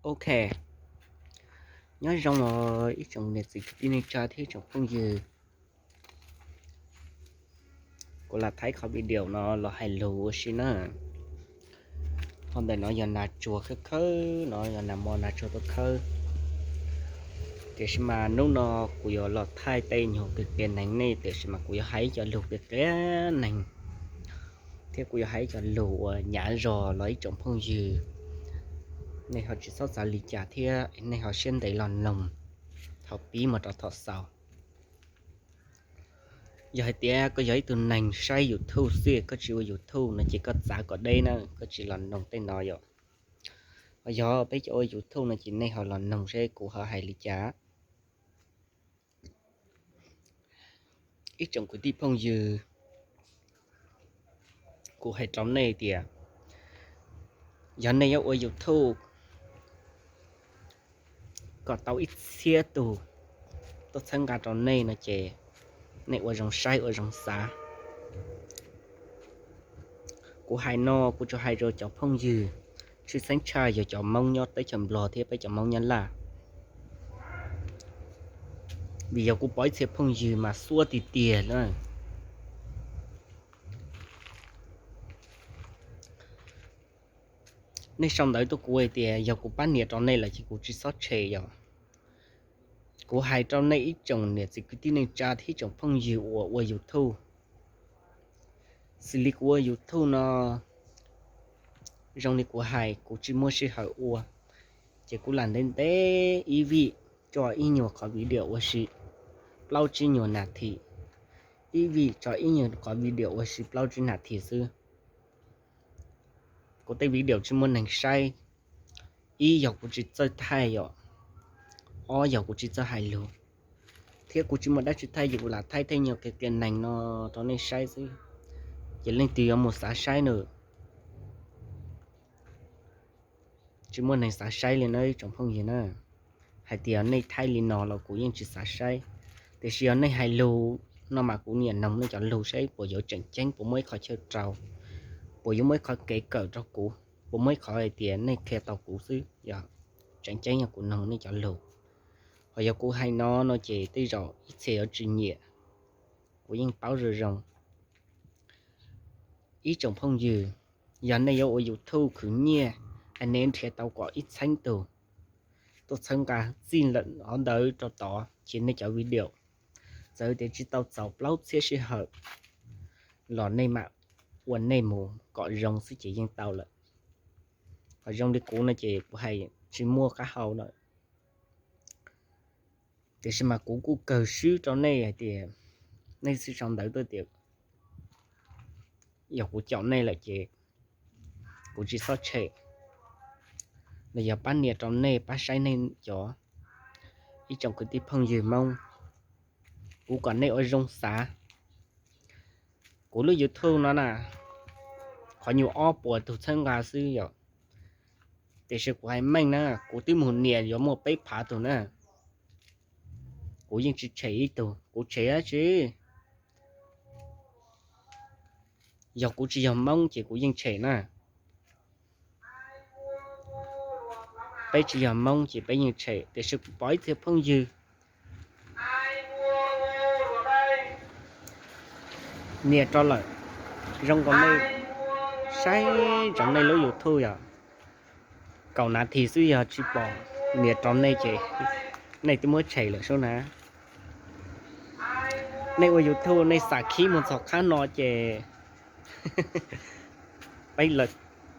Ok, nyob zoo os ib tsoom niam txiv kwv tij neej tsa thiab ib tsoom phooj ywg. Kuv lam thaij qhov video no los hais lus ua si na. Qhov ntawm no yog nas tsuag khawb khawb no, yog nas mos nas tsuag tuaj khawb. Tiam sis mas hnub no kuv yuav los thaij tej nyuag qias qias neeg nej, tiam sis mas kuv yuav hais cov lus qias qias neeg thiab kuv yuav hais cov lus uas hnyav zog los ib tsoom phooj ywg, nej ho tsis txhob xav li cas thiab nej ho siab ntev los mloog thaum pib mus rau thaum xaus. Yog hais tias koj yog ib tug neeg saib YouTube xwb koj tsis ua YouTube no ces koj txav kom deb na, koj tsis los mloog tej no yom. Yog peb cov ua YouTube no ces nej ho los mloog seb kuv ho hais li cas. Ib tsoom kwv tij phooj ywg, kuv hais rau nej tias yog nej yuav ua YouTube kom tau ib txhiab tug tuaj txhawb nqa rau nej no ces nej ua zoo saib ua zoo xav. Kuv hais no kuv tsuas hais rau cov phooj ywg tshwj xeeb tshaj yog cov Hmoob nyob teb chaws Nplog thiab peb cov Hmoob nyob Laj. Vim yog kuv pom ib txhia phooj ywg mas xuab tiag tiag na. Nej sau ntawv tuaj kuv hais tias yog kuv pab nias rau nej lawm ces kuv tsis txhob tshem yom. Kuv hais rau nej ib tsoom niam txiv kwv tij neej tsa thiab ib tsoom phooj ywg uas ua YouTube. Xws li kuv ua YouTube no, zoo li kuv hais kuv tsis muaj sij hawm ua, ces kuv lam ntev ntev ib vij tso ib nyuag qhov video ua si plaub tsib nyuag nas this, ib vij tso ib nyuag qhov video ua si plaub tsib nas this xwb. Kuv tej video tsis muaj neeg saib, ib yog kuv tsis txawj thaij yom, ob yog kuv tsis txawj hais lus, thiab kuv tsis muaj dab tsi thaij ces kuv lam thaij tej nyuag qias qias neeg no rau nej saib xwb. Ces leej twg yuav mus xav saib na? Tsis muaj neeg xav saib li na ib tsoom phooj ywg na. Hais tias nej thaij li no los kuv yeej tsis xav saib, tiam sis yog nej hais lus no mas kuv niam noog nej cov lus saib puas yuav tseem ceeb, puas muaj ib qhov chaw rau, puas yuav muaj ib qhov kev kawm rau kuv, puas muaj ib qhov hais tias nej qhia tau kuv xwb yom. Tseem ceeb yog kuv noog nej cov lus, ho yog kuv hais no no ces tej zaum ib txhia yuav tsis nyiam, kuv yeej paub zoo zoo. Ib tsoom phooj ywg, yog nej yuav ua YouTube khwv nyiaj, es nej nrhiav tau kom ib txheeb tug tuaj txhawb nqa txij lawm hov ntawd rau tod ces nej cov video txawm tias tsis tau txaus plaub txhiab sij hawm los nej mam ua nej mus kom zoo xwb ces yeej tau lawm. Ho zoo li kuv no ces kuv hais tsis muaj qab hau lawm. Tiam sis mas kuv kuj kawg swb rau nej hais tias nej txhob sau ntawv tuaj tias yog kuv caum nej lawm ces kuv tsis txhob tshem, los yog pab nias rau nej pab saib nej cov, ib tsoom kwv tij phooj ywg Hmoob. Kuv kom nej ua zoo xav. Kuv lub YouTube no na, qhov nyuag ob puas tug txhawb nqa xwb yom. Tiam sis kuv hais meej na, kuv twb mus nias yuav muaj peb phav tug na. Kuv yeej tsis tshem ib tug, kuv tshem dab tsi? Yog kuv tsis yog Hmoob ces kuv yeej tshem na. Peb tsis yog Hmoob ces peb yeej tshem, tiam sis kuv pom ib txhia phooj ywg nias rau lawm, zoo nkaus nej saib ntsoov nej lub YouTube yom, kaum nas this xwb yog tsis pom nias rau nej ces nej twb muab tshem lawm sub na. Nej ua YouTube nej xam khib mus txog qhab no ces peb lawv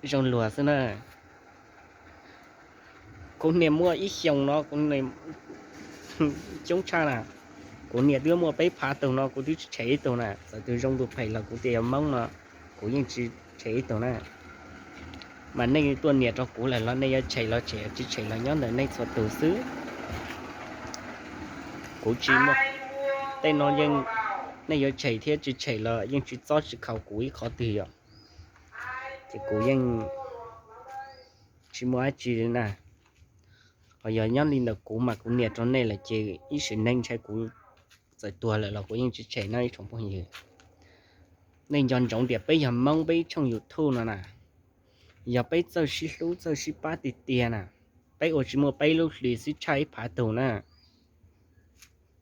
zoo luag xwb na. Kuv nias muaj ib xyoos no, kuv nias coob tshaj na. Kuv nias twb muaj peb phav tug no kuv twb tsis tshem ib tug na. Txawm tus zoo tus phem los kuv tias yog Hmoob no kuv yeej tsis tshem ib tug na. Mas nej tuaj nias rau kuv lawm los nej yuav tshem los tshem, tsis tshem los nyob ntawm nej txhua tus xwb. Kuv tsis muaj, tej no yeej, nej yuav tshem thiab tsis tshem los yeej tsis txob tsis khaus kuv ib qhov twg yom. Ces kuv yeej tsis muaj dab tsi li na. Ho yog nyob li ntawm kuv mas kuv nias rau nej lawm ces ib sim neej ntshai kuv txawm tuag lawm los kuv yeej tsis tshem no ib tsoom phooj ywg. Nej nco ntsoov tias peb yog Hmoob, peb ib tshooj YouTube no na, yog peb txawj sib hlub txawj sib pab tiag tiag na, peb ua tsis muaj peb lub hlis xwb tshaj ib phav tug na.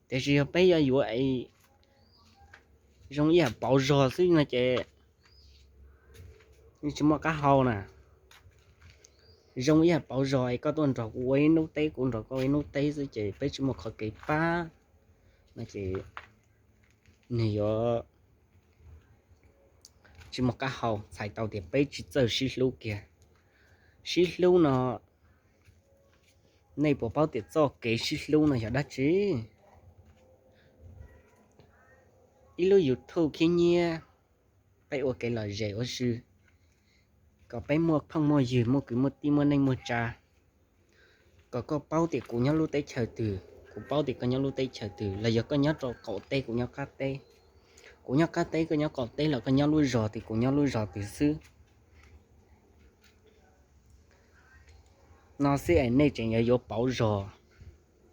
Tiam sis yog peb yuav yuav zoo ib yam pauv zog xwb no ces yeej tsis muaj qab hau na. Zoo ib yam pauv zog es koj tuaj nrog kuv ua ib hnub teb, kuv nrog koj ua ib hnub teb xwb ces peb tsis muaj qhov kev pab no ces nws yuav tsis muaj qab hau, txhais tau tias peb tsis txawj sib hlub kiag. Sib hlub no, nej puas paub tias txoj kev sib hlub no yog dab tsi? Ib lub YouTube khib nyiab, peb ua kev lom zem ua si, kom peb muaj phooj muaj ywg, muaj kwv muaj tij, muaj neej muaj tsa, kom koj paub tias kuv nyob lub teb chaws twg, kuv paub tias koj nyob lub teb chaws twg, los yog koj nyob rau qaum teb kuv nyob qab teb, kuv nyob qab teb koj nyob qaum teb, los koj nyob lub zos twg kuv nyob lub zos twg xwb. No xwb es nej tseem yuav yuav pauv zog,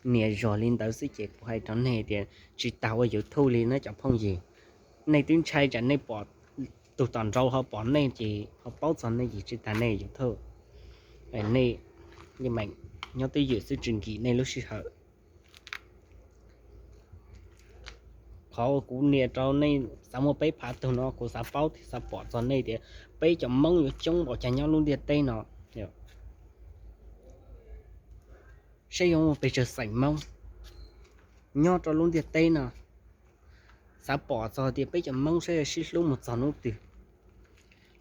nias zog li ntawd xwb ces kuv hais rau nej tias tsis tas ua YouTube li na cov phooj ywg. Nej twb ntshai tsam nej pom tus tom nraud ho pom nej ces ho paub txog nej ces tsis tas nej YouTube. Nej yeej meem nyob twj ywm xwb, tsis nkim nej lub sij hawm. Qhov uas kuv nias rau nej xav muaj peb phav tug no kuv xav paub thiab xav pom txog nej tias peb cov Hmoob yuav coob npaum cas nyob lub ntiaj teb no. Saib yuav muaj pes tsawg xeem Hmoob nyob rau lub ntiaj teb no. Xav pom txog tias peb cov Hmoob saib yuav sib hlub mus txog hnub twg,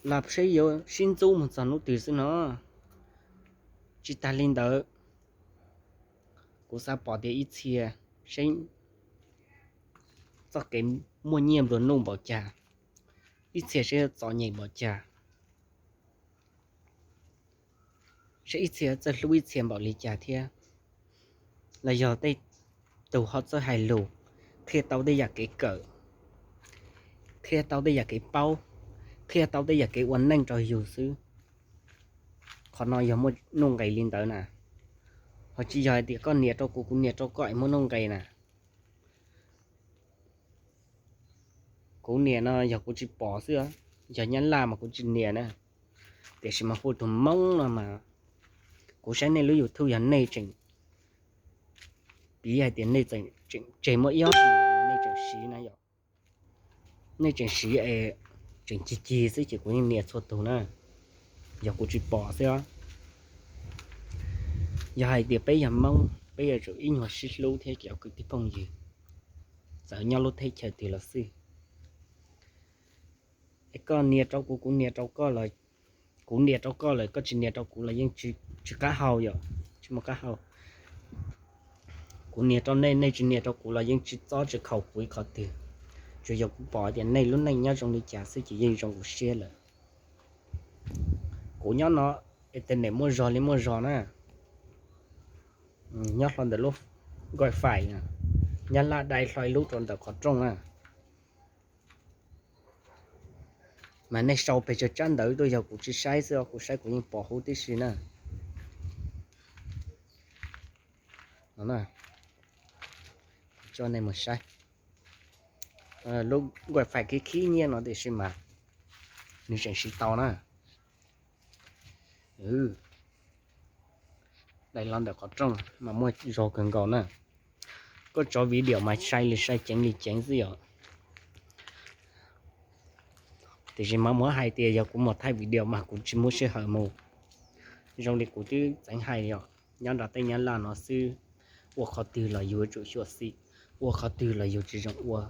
los saib yuav sib ntxub mus txog hnub twg xwb no. Tsis tas li ntawd, kuv xav pom tias ib txhia saib txoj kev muaj nyiaj nplua nuj npaum cas, ib txhia saib yuav txom nyem npaum cas, saib ib txhia txawj hlub ib txhia npaum li cas thiab. Los yog tej tus ho txawj hais lus, qhia tau tej yam kev kawm, qhia tau tej yam kev paub, qhia tau tej yam kev ua neej rau yus xwb. Qhov no yog muaj nuj nqes li ntawd na. Ho tsis yog hais tias koj nias rau kuv, kuv nias rau koj es muaj nuj nqes na. Kuv nias no yog kuv tsis pom xwb, yog Nyab Laj mas kuv tsis nias na. Tiam sis mas hu tus Hmoob no mas kuv saib nej lub YouTube yog nej tseem, piv hais tias nej tseem tseg muaj ib ob hlis nej tseem siv na yom. Nej tseem siv es tseem cig cig xwb ces kuv yeej nias txhua tus na, yog kuv tsis pom xwb os. Yog hais tias peb yog Hmoob, peb yuav tsum ib nyuag sib hlub thiab cov kwv tij phooj ywg, txawm nyob lub teb chaws twg los xij. Es koj nias rau kuv, kuv nias rau koj los, kuv nias rau koj lawm koj tsis nias rau kuv los yeej tsis qab hau yom, tsis muaj qab hau. Kuv nias rau nej, nej tsis nias rau kuv los yeej tsis txob tsis khaus kuv ib qhov twg. Tsuas yog kuv pom tias nej lub neej nyob zoo li cas xwb ces yeej zoo kuv siab lawm. Kuv nyob no internet muaj zog li muaj zog na, nyob hlo ntawm lub wifi, Nyab Laj dai hlo ib lub rau ntawm qhov rooj na. Mas nej sau pes tsawg tsab ntawv tuaj yog kuv tsis saib xwb os, kuv saib kuv yeej pom huv tib si na. Kuv tso nej mus saib. Lub wifi khib khib nyiab no tiam sis mas nws tseem siv tau na. Dai los ntawm qhov rooj mas muaj zog kawg nkaus na. Koj tso video mas sai li sai ceev li ceev xwb yom. Tiam sis mas muab hais tias yog kuv mus thaij video mas kuv tsis muaj sij hawm mus. Zoo li kuv twb txeev hais yom, nyob nram tej Nyab Laj no xwb, ua qhov twg los yus yuav tsum xyuam xim, ua qhov twg los yus tsis zoo ua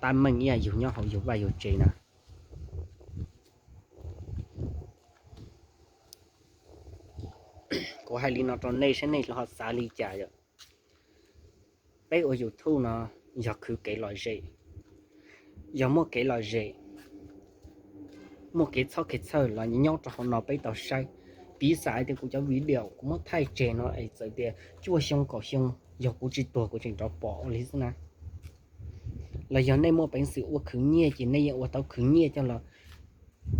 tab meeg ib yam yus nyob hauv yus vaj yus tsev na. Kuv hais li no rau nej saib nej ho xav li cas yom. Peb ua YouTube no yog khwv kev lom zem, yog muaj kev lom zem, muaj kev txhob kev txhawj los nyob rau hauv no peb tau saib. Piv xam hais tias kuv cov video kuv muab thaij tseg no es txawm tias cuaj xyoo kaum xyoo yog kuv tsis tuag kuv tseem rov pom ua li xwb na. Los yog nej muaj peev xwm ua khwv nyiaj ces nej yeej ua tau khwv nyiaj coj los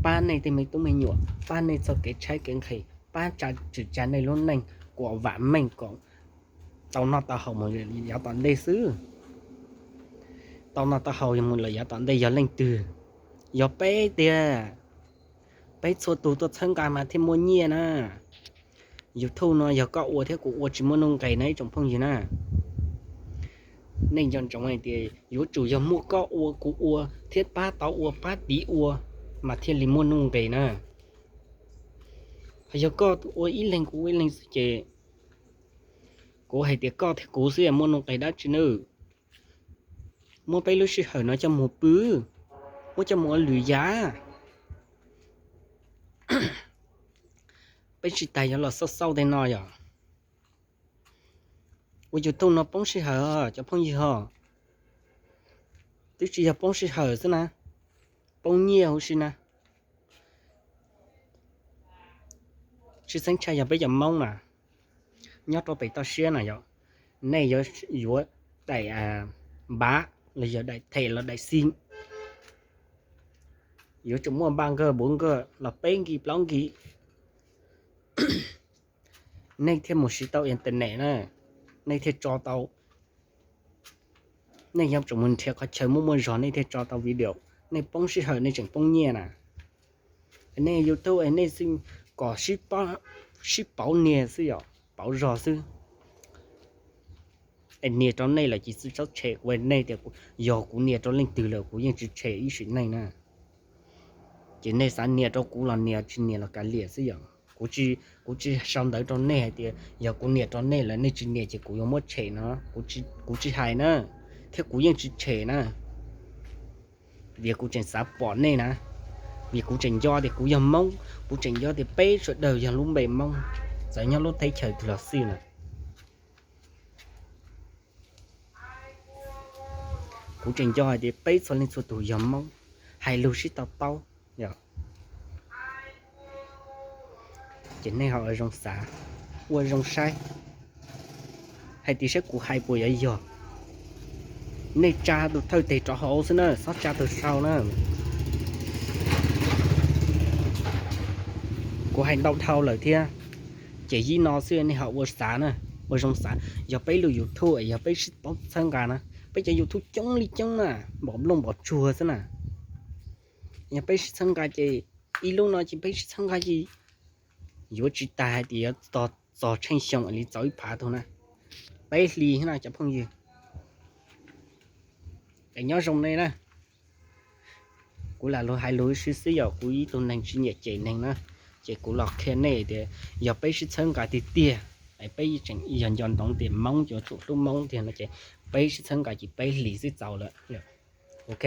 pab nej tej me tub me nyuam, pab nej txoj kev tshaib kev nqhis, pab tsa tswm tsa nej lub neej kom vam meej kom tau noj tau haus mus yav tom ntej xwb. Tau noj tau haus mus lawm yav tom ntej yog leej twg? Yog peb tiag. Peb txhua tus tuaj txhawb nqa mas thiaj muaj nyiaj na. YouTube no yog koj ua thiab kuv ua tsis muaj nuj nqis na ib tsoom phooj ywg na. Nej nco ntsoov hais tias yuav tsum yog muaj koj ua kuv ua thiab pab tau ua pab tiv ua mas thiaj li muaj nuj nqis na. Ho yog koj ua ib leeg kuv ua ib leeg xwb ces kuv hais tias koj thiab kuv xwb muaj nuj nqis dab tsi nawb. Muab peb lub sij hawm no coj mus pw, muab coj mus ua lwm yam. Peb tsis tas yuav los xauj xauj tej no yom. Ua YouTube no poob sij hawm cov phooj ywg ho. Twb tsis yog poob sij hawm xwb na, poob nyiaj huv si na. Tsis txheeb tshaj yog peb cov Hmoob na, nyob rau pem toj siab na yom, nej yuav, yuav daim npav los yog daim them los daim xim, yuav tsum muaj npaj nkawg npuv nkawg los peb nkig plaub nkig, nej thiaj mus siv tau internet na, nej thiaj tso tau. Nej yuav tsum mus nrhiav qhov chaw muaj muaj zog nej thiaj tso tau video. Nej poob sij hawm nej tseem poob nyiaj na. Nej YouTube es nej xwb kom sib pauv nias xwb yom, pauv zog xwb. Es nias rau nej lawm ces tsis txhob tshem kuv, nej tias yog kuv nias rau leej twg lawm kuv yeej tsis tshem ib sim neej na. Ces nej xav nias rau kuv los nias, tsis nias los kav liam xwb yom. Kuv tsis, kuv tsis sau ntawv rau nej hais tias yog kuv nias rau nej lawm nej tsis nias ces kuv yuav muab tshem no, kuv tsis hais na, thiab kuv yeej tsis tshem na. Vim kuv tseem xav pom nej na, vim kuv tseem nco tias kuv yog Hmoob, kuv tseem nco tias peb sawv daws yog lub npe Hmoob, txawm nyob lub teb chaws twg los xij na. Kuv tseem nco hais tias peb txhua leej txhua tus yog Hmoob, hais lus sib to taub. Ces nej ho ua zoo xav, ua zoo saib, hais tias saib kuv hais puas yuav yog. Nej tsa tus thawj teg rov hauv xwb na, txhob tsa tus sau na. Kuv hais ntau dhau lawm thiab, ces yim no xwb nej ho ua xav na, ua zoo xav. Yog peb lub YouTube yog peb sib paub txhawb nqa na, peb cov YouTube coob li coob na, npaum nplooj npaum tsuag xwb na. Yog peb sib txhawb nqa ces ib lub no ces peb sib txhawb nqa ces yuav tsis tas hais tias yuav txog tsheej xyoo li txaus ib phav tug na. Peb hlis na cov phooj ywg, es nyob zoo nej na. Kuv lam lug hais lus ib si xwb, yog kuv ib tug neeg tsis nyiam cem neeg na, ces kuv los qhia nej tias yog peb sib txhawb nqa tiag tiag, peb tseem yog nco ntsoov tias Hmoob yuav tsum hlub Hmoob tiag no ces peb sib txhawb nqa ces peb hlis xwb txaus lawm. Ok,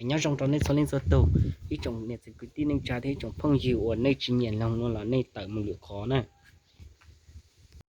nyob zoo rau nej txhua leej txhua tus, ib tsoom niam txiv kwv tij neej tsa thiab ib tsoom phooj ywg uas nej tsis nyiam loog no los nej tawm mus lwm qhov na.